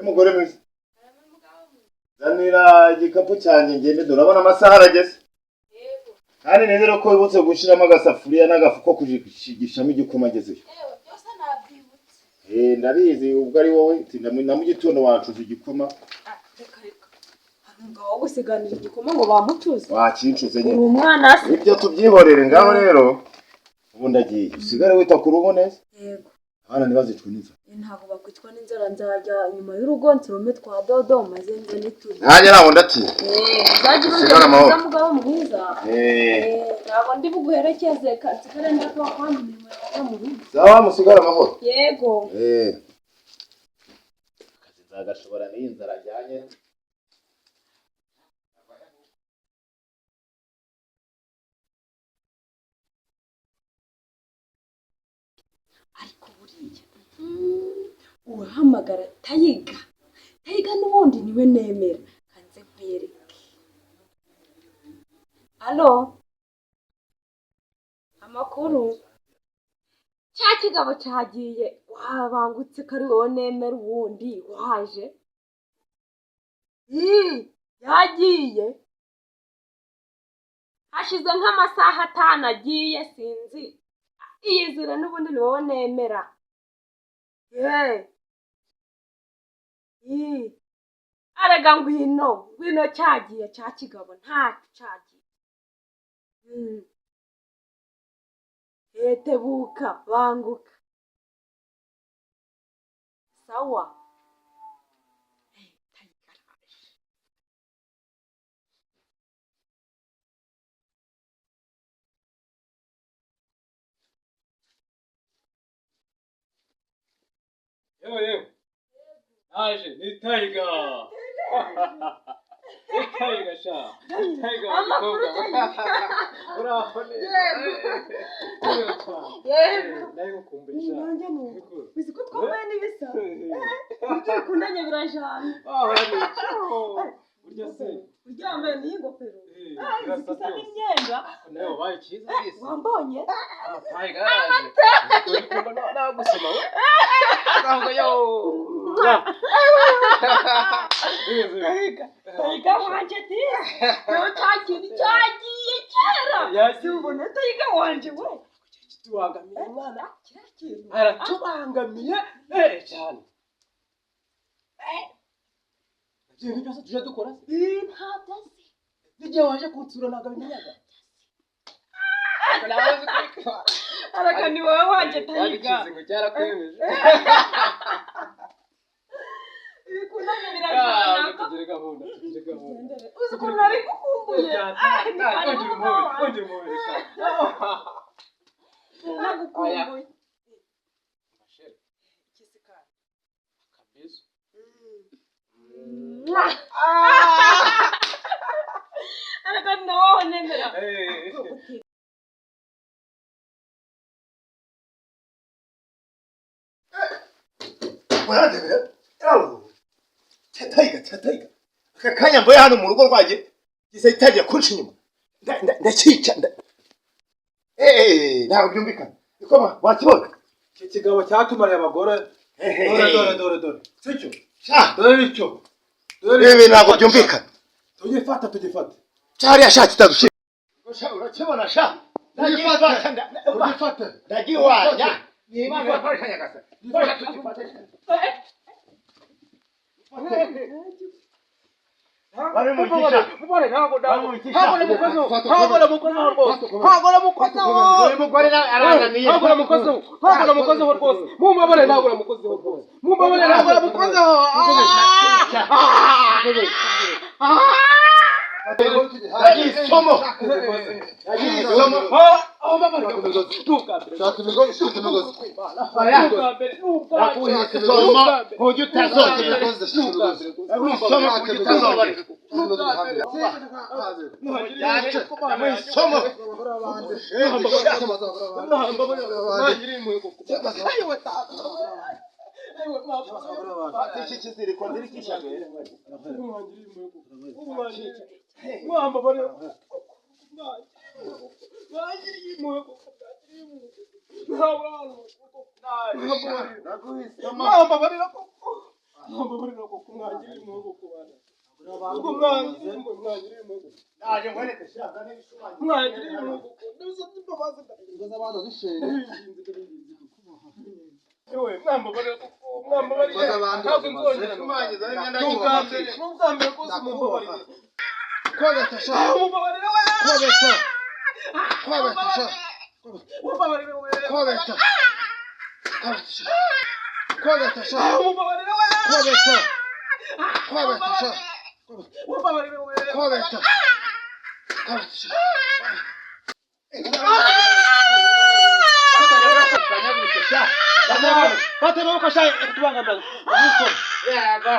Mugore mwiza, zanira igikapu cyanjye ngende, dore urabona amasaha arageze. Yego. Kandi nizere ko wibutse gushyiramo agasafuriya n'agafu ko kushigishamo igikoma agezeyo. Yewe, byose nabyibutse. Eh, ndabizi, ubwo ari wowe na mu gitondo wancuza igikoma. Ah, reka reka, hari umugabo wo gusiganira igikoma ngo bamucuze? Wakincuze Uri nyine. umwana se? Ibyo tubyihorere. Ngaho rero ubu ndagiye, usigare wita ku rugo neza. Yego. Abana ntibazicwe n'inzara. Ntabwo bakwicwa n'inzara. Nzajya inyuma y'urugo nsorome twa dodo maze nze nituri. Nanjye ntabwo ndatinya. Uzajya Usigare urugendo amahoro. mwiza, mugabo mwiza. Ntabwo ndi buguherekeze, nsigare ndakora kwanga imirimo yawe mu rugo. Sawa, musigare amahoro. Yego. Akazi nzagashobora n'iyi nzara ajyanye. Ariko buriya urahamagara Tayiga. Tayiga n'ubundi niwe nemera. Kanze nkwereke. Allo, amakuru? Cya kigabo cyagiye, wabangutse ko ari wowe nemera. Ubundi waje. Ii, yagiye hashize nk'amasaha 5 agiye, sinzi. Iyizire, n'ubundi ni wowe nemera. Ye, ii, arega ngwino, ngwino, cyagiye cya kigabo, ntacyo cyagiye. Tebuka, banguka. Sawa. Eh, Tayiga araje. Yewe yewe, naje ni Tayiga, ni Tayiga sha, Tayiga wa Amakuru? gikobwa, uraho neza? Yego. Yego, nawe ngukumbuye sha. Nanjye ni uko. Uzi ko twambaye n'ibisa? Ibyo bikundanye birajana. Wahora n'icyo burya se? Uryambaye n'iyi ngofero. Eh, Uzi ko birasa isa byose. n'imyenda. Nawe wabaye cyiza disi. Wambonye? Tayiga yaraje, uri kumva nagusoma we ntabwo yo. Tayiga, Tayiga wanje disi, nawe cya kintu cyagiye kera. Yagiye. Simbona Tayiga wanje we. Kitubangamiye mwana. Kiriya kintu. Aratubangamiye cyane. Ibyo bintu byose tujya dukora se? Eh, ntabyo azi. N'igihe waje kunsura ntabwo abimenyaga. Araka ni wowe wanje, Tayiga. Ikizingo cyarakwemeje. Ibikundanye birajana. Tugire gahunda, tugire gahunda. Uzi ukuntu nari gukumbuye? Ah, ni karibu. Ongera Mugabo umubiri, wanjye. ongera umubiri sha. Nagukumbuye. Kabisa. Mwah! Ariko ni wowe nemera. Urandebera Tayiga, Tayiga, aka kanya mvuye hano mu rugo rwanjye gisa gitangiye kunca inyuma. Ndakica eh, ntabwo byumvikana. Ikoma wakibonye? Iki kigabo cyatumariye abagore. Dore, dore, dore, dore, sicyo? Sha. Dore icyo, dore. Ibi ntabwo byumvikana. Tugifata, tugifata. Cyariya sha kitadushyira. Sha, urakibona sha? Ndagifata. Tugifate. Ndagiwanya ni Imana yakoresha Nyagasani. Fasha tugifate. Bari mu kisha. Ntabwo namukozeho, ntabwo namukozeho rwose, ntabwo namukozeho. Uyu mugore nawe arananiye. Ntabwo namukozeho, ntabwo namukozeho rwose, mumbabare, ntabwo namukozeho rwose, mumbabare, ntabwo namukozeho. Isomo, isomo. Shaka imigozi, shaka imigozi. Isomo ntujya utazongera. Imigozi, shaka imigozi. Isomo ku buryo utazongera. Ndamuha isomo. Iki kiziriko nzirikisha. Mwambabarira koko, mwangirira impuhwe koko bana. Ubwo mwangirira impuhwe, mwangirira impuhwe. Ndaje nkwereke sha, zane ibishumangizo. Mwangirira impuhwe koko. Ndabisabye imbabazi. Ingo z'abandi zishenye. Ndabinginze, ndabinginze. Yewe, mwambabarira koko, mwambabarire. Ingo z'abandi Ntabwo bazimaze. nzongera. Ibishumangizo n'imyenda Ni ubwa mbere, ni ubwa mbere rwose, Ndakubaha. mumbabarire. Kwabeta sha. Mumbabarire we. Kwabeta. Kwabeta sha. Mumbabarire we. Kwabeta. Kwabeta sha. Kwabeta sha. Mumbabarire we. Kwabeta. Kwabeta sha. Mumbabarire we. Kwabeta. Kwabeta sha. Fata amaboko sha, kutubangamira. Yego.